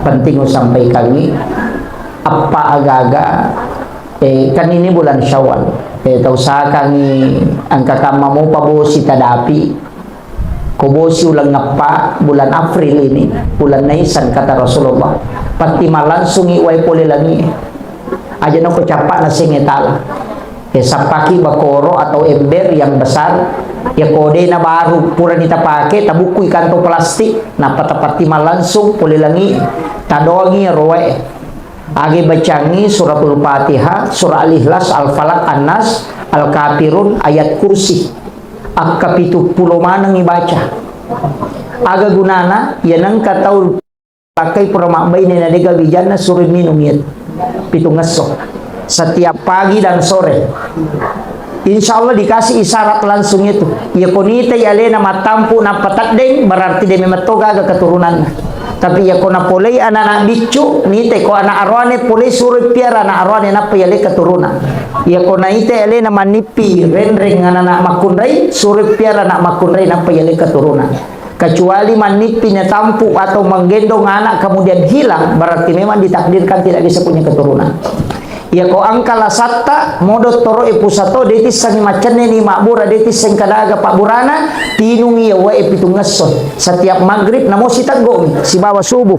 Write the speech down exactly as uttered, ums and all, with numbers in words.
Penting usampaikangngi, appa agaga, eh, kan ini bulan Syawal. Eh, tausahakangngi engka kamma mopa bosi tadapi. Ko bosi uleng eppa, bulan April ini, bulan Naisan, kata Rasulullah. Patti malangsungi wae pole langi. Aja nako cappa naseng tala. Eh, sappaki bakoro atau ember yang besar, ya kodena baru, purani tapake, tabukkui kantong plastik, nappa tapatti mallangsung pole langi, tadoangi roe. Age bacangi suratul Fatihah, surah Al-Ikhlas, Al-Falaq, An-Nas, Al-Kafirun, ayat kursi. Akka pitu pulo manengi baca. Aga gunana, ya nengka tau Pakkai pura mabbaine na dega wijanna suroi minung iye pitungngesso. Setiap pagi dan sore. Insya Allah dikasih isyarat langsung itu. Iya ko nitai alena mattampu nappa teddeng, berarti de memang to gaga keturunanna. Tapi iya ko napolei anak-anak biccu, nitai ko anak aroane polei suroi piara anak aroane nappa yale keturunan. Iya ko naitai alena mannippi renreng anak-anak makkunrai, suroi piara anak makkunrai nappa yale keturunan. Kecuali mannippi natampu atau menggendong anak kemudian hilang, berarti memang ditakdirkan tidak bisa punya keturunan. Iya ko engka lasatta, modo toro e pusato, de tissengi macenne ni mabbura, de tisseng kadaga pabburana, tinungi iya wae pitungngesso. Setiap maghrib namo siteggomi sibawa subuh.